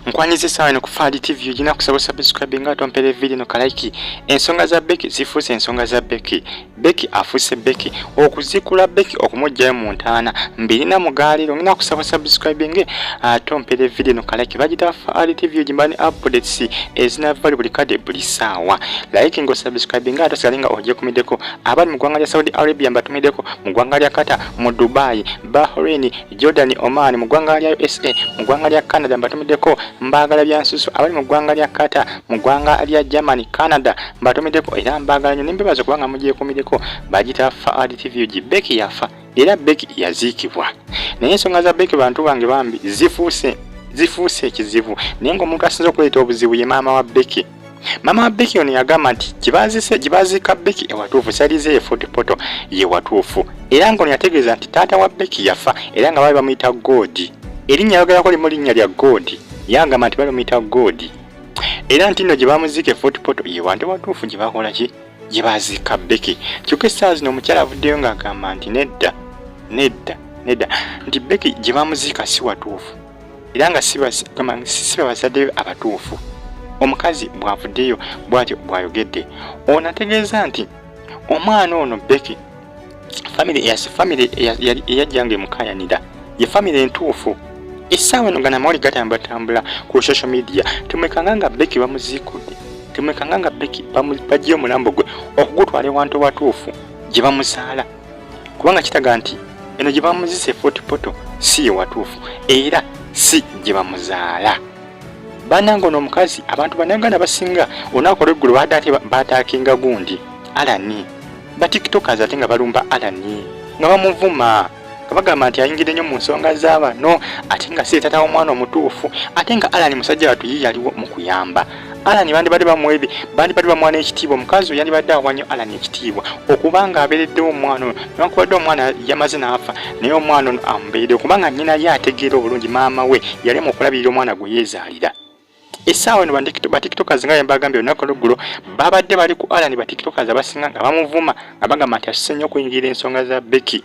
Nkwaniza essaawa eno ku Fahad TV ogina kusaba subscribe nga tompere video no kalike. Ensonga za Becky zifuuse ensonga za Becky. Becky afuuse Becky. Okuzikula Becky okumuggyayo mu ntaana mbirina mu gaaliro. Ngina kusaba subscribe nge atompere video no kalike. Bagita Fahad TV ogimba ne updates ezinava buli kade buli ssaawa. Like ngo subscribe nga ate nga ogyekumiddeko. Abali mu ggwanga lya Saudi Arabia mbatumiddeko, mu ggwanga lya Qatar, mu Dubai, Bahrain, Jordan, Oman, mu ggwanga lya USA, mu ggwanga lya Canada mbatumiddeko, mbaagala bya nsusu. Abali mu ggwanga lya Qatar, mu ggwanga lya Germany, Canada mbatumiddeko era mbaagala nnyo nembebaza kubanga mugyekumiddeko. Bagita Fahad TV UG. Becky yafa era Becky yaziikibwa, naye ensonga za Becky bantu bange bambi zifuuse ekizibu, naye ng'omuntu asinze okuleeta obuzibu ye maama wa Becky. Maama wa Becky ono yagamba nti gyebaziika Becky ewatuufu salize ye Fort Portal ye watuufu, era ng'ono yategeeza nti taata wa Becky yafa era nga baali bamuyita God. Erinnya yogerako limu linnya lya God, yagamba nti bali bamuyita God, era nti nno gye bamuziika e Fort Portal ye wantu watuufu gye bakola ki, gye baziika Becky. Kyokka essaawa zino omukyala avuddeyo ng'agamba nti nedda nedda nedda, nti Becky gye bamuziika si watuufu era nga si bazadde be abatuufu. Omukazi bw'avuddeyo bw'atyo bw'ayogedde. Ono ategeeza nti omwana ono Becky famire eyajjanga emukayanira ye famire entuufu. Essaawa eno nga namawuli gatambulatambula ku social media, temwekanga nga Becky bamuziikudde, temwekanga nga Becky baggye omulambo gwe okugutwala ewantu watuufu gye bamuzaala, kubanga kitaga nti eno gye bamuzise Fort Portal si ye watuufu era si gye bamuzaala. Bannange, ono omukazi abantu bannayuganda basinga olunaku olweggulo baadde ate baataakinga gundi Alani, ba TikTokers ate nga balumba Alani nga bamuvuma nga bagamba nti ayingidde nnyo mu nsonga z'abano ate nga si taata w'omwana omutuufu, ate nga Alani musajja wattu ye yaliwo mu kuyamba. Alani bandibadde bamuwa bandibadde bamuwa n'ekitiibwa. Omukazi oyo yandibadde awa nnyo Alani ekitiibwa okubanga abeereddewo omwana ono, newankubadde omwana yamaze n'afa, naye omwana ono amubeereddewo kubanga nnyina ye ategeera obulungi. Maama we yalema okulabirira omwana gwe yeezaalira. Essaawa eno ba TikTokers nga mbagambye olunaku olweggulo babadde bali ku Alani, ba TikTokers abasinga nga bamuvuma nga bagamba nti asusse nnyo okuyingira ensonga za Becky,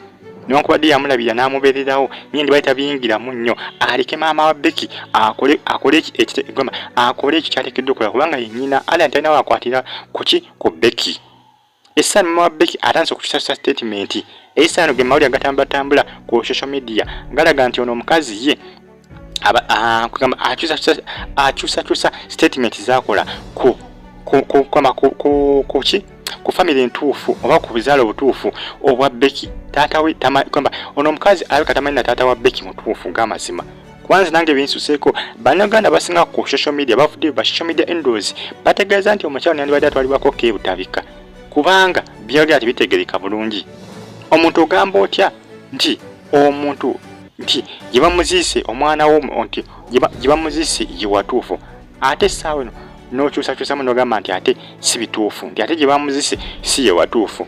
newankubadde yamulabira n'amubeererawo, naye ndi bali tabiyingiramu nnyo, aleke maama wa Becky akole akole ekyo kyateekeddwa okukola kubanga ye nnyina. Alani talina wakwatira kuki ku Becky. Essaawa maama wa Becky atandise okukyusa statement. Essaawa eno ge mawulire agatambulatambula ku social media galaga nti ono omukazi ye akyusakyusa statement zakola kuki, ku famire entuufu oba ku buzaale obutuufu obwa Becky. Taata we gamba ono omukazi alabika tamanyi na taata wa Becky mutuufu g'amazima. Kwanza nange binsuseeko. Bannayuganda basinga ku social media bavuddeyo, ba social media endros bategeeza nti omukyala yandibadde atwalibwako kebutabika kubanga byogera tebitegereka bulungi. Omuntu ogamba otya nti omuntu nti gye bamuziise omwana wo nti gye bamuziise ye watuufu, ate essaawa eno n'okyusakyusamu n'ogamba nti ate si bituufu, nti ate gye bamuziise si ye watuufu?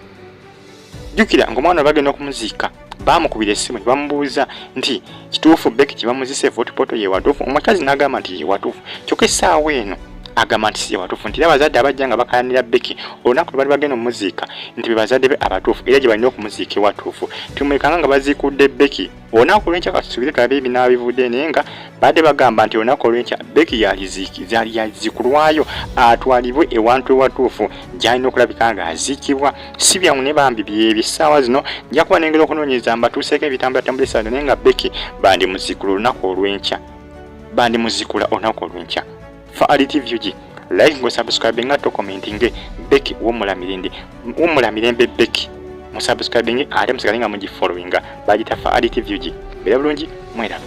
Jjukira ng'omwana bagenda okumuziika baamukubira essimu ne bamubuuza nti kituufu Becky gye bamuziise Fort Portal ye watuufu? Omukazi n'agamba nti ye watuufu. Kyokka essaawa eno agamba nti si ye watuufu, nti era abazadde abajja nga bakayanira Becky olunaku lwe bali bagenda omuziika nti be bazadde be abatuufu era gye balina okumuziika ewatuufu. Tumwekanga nga baziikudde Becky olunaku olw'enkya, katusuubire tulabe ebinaaba bivudde, naye nga badde bagamba nti olunaku olw'enkya Becky yaziikulwayo atwalibwe ewantu ewatuufu gy'alina okulabika ng'aziikibwa. Si byangu ne bambi byebyo. Essaawa zino nja kuba nengera okunoonyereza mbatuuseeko ebitambulatambula essaawa, naye nga Becky bandimuziikula olunaku olw'enkya, bandimuziikula olunaku olw'enkya. Fahad TV UG, like ngo subscribe nga to commenting. Becky wummula mirembe, wummula mirembe Becky. Musubscribing ate musigale nga mugifollowinga. Bagita Fahad TV UG. Beera bulungi, mweraba.